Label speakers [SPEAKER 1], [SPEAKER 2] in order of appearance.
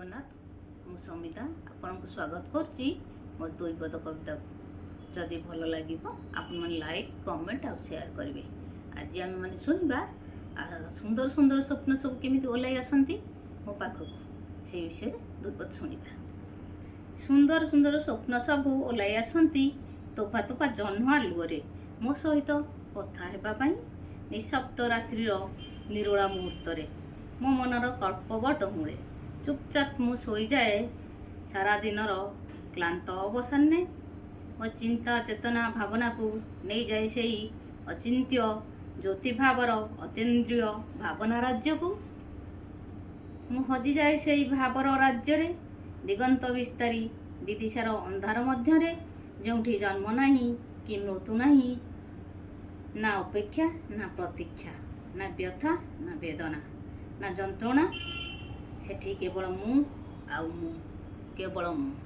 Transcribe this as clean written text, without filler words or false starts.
[SPEAKER 1] ଜଗନ୍ନାଥ। ମୁଁ ସମିତା ଆପଣଙ୍କୁ ସ୍ୱାଗତ କରୁଛି ମୋର ଦୁଇପଦ କବିତାକୁ। ଯଦି ଭଲ ଲାଗିବ, ଆପଣମାନେ ଲାଇକ୍, କମେଣ୍ଟ ଆଉ ସେୟାର କରିବେ। ଆଜି ଆମେମାନେ ଶୁଣିବା ସୁନ୍ଦର ସୁନ୍ଦର ସ୍ୱପ୍ନ ସବୁ କେମିତି ଓହ୍ଲାଇ ଆସନ୍ତି ମୋ ପାଖକୁ, ସେଇ ବିଷୟରେ ଦୁଇପଦ ଶୁଣିବା। ସୁନ୍ଦର ସୁନ୍ଦର ସ୍ୱପ୍ନ ସବୁ ଓହ୍ଲାଇ ଆସନ୍ତି ତୋଫା ତୋଫା ଜହ୍ନ ଆଲୁଅରେ ମୋ ସହିତ କଥା ହେବା ପାଇଁ। ନିଶବ୍ଦ ରାତ୍ରିର ନିରୋଳା ମୁହୂର୍ତ୍ତରେ ମୋ ମନର କଳ୍ପବଟ ମୂଳେ ଚୁପଚାପ ମୁଁ ଶୋଇଯାଏ। ସାରାଦିନର କ୍ଳାନ୍ତ ଅବସାନରେ ମୋ ଚିନ୍ତା, ଚେତନା, ଭାବନାକୁ ନେଇଯାଏ ସେଇ ଅଚିନ୍ତ୍ୟ ଜ୍ୟୋତିଭାବର ଅତୀନ୍ଦ୍ରିୟ ଭାବନା ରାଜ୍ୟକୁ। ମୁଁ ହଜିଯାଏ ସେଇ ଭାବର ରାଜ୍ୟରେ, ଦିଗନ୍ତ ବିସ୍ତାରୀ ବିଦିଶାର ଅନ୍ଧାର ମଧ୍ୟରେ, ଯେଉଁଠି ଜନ୍ମ ନାହିଁ କି ମୃତ୍ୟୁ ନାହିଁ, ନା ଅପେକ୍ଷା ନା ପ୍ରତୀକ୍ଷା, ନା ବ୍ୟଥା ନା ବେଦନା ନା ଯନ୍ତ୍ରଣା। ସେଠି କେବଳ ମୁଁ ଆଉ ମୁଁ, କେବଳ ମୁଁ।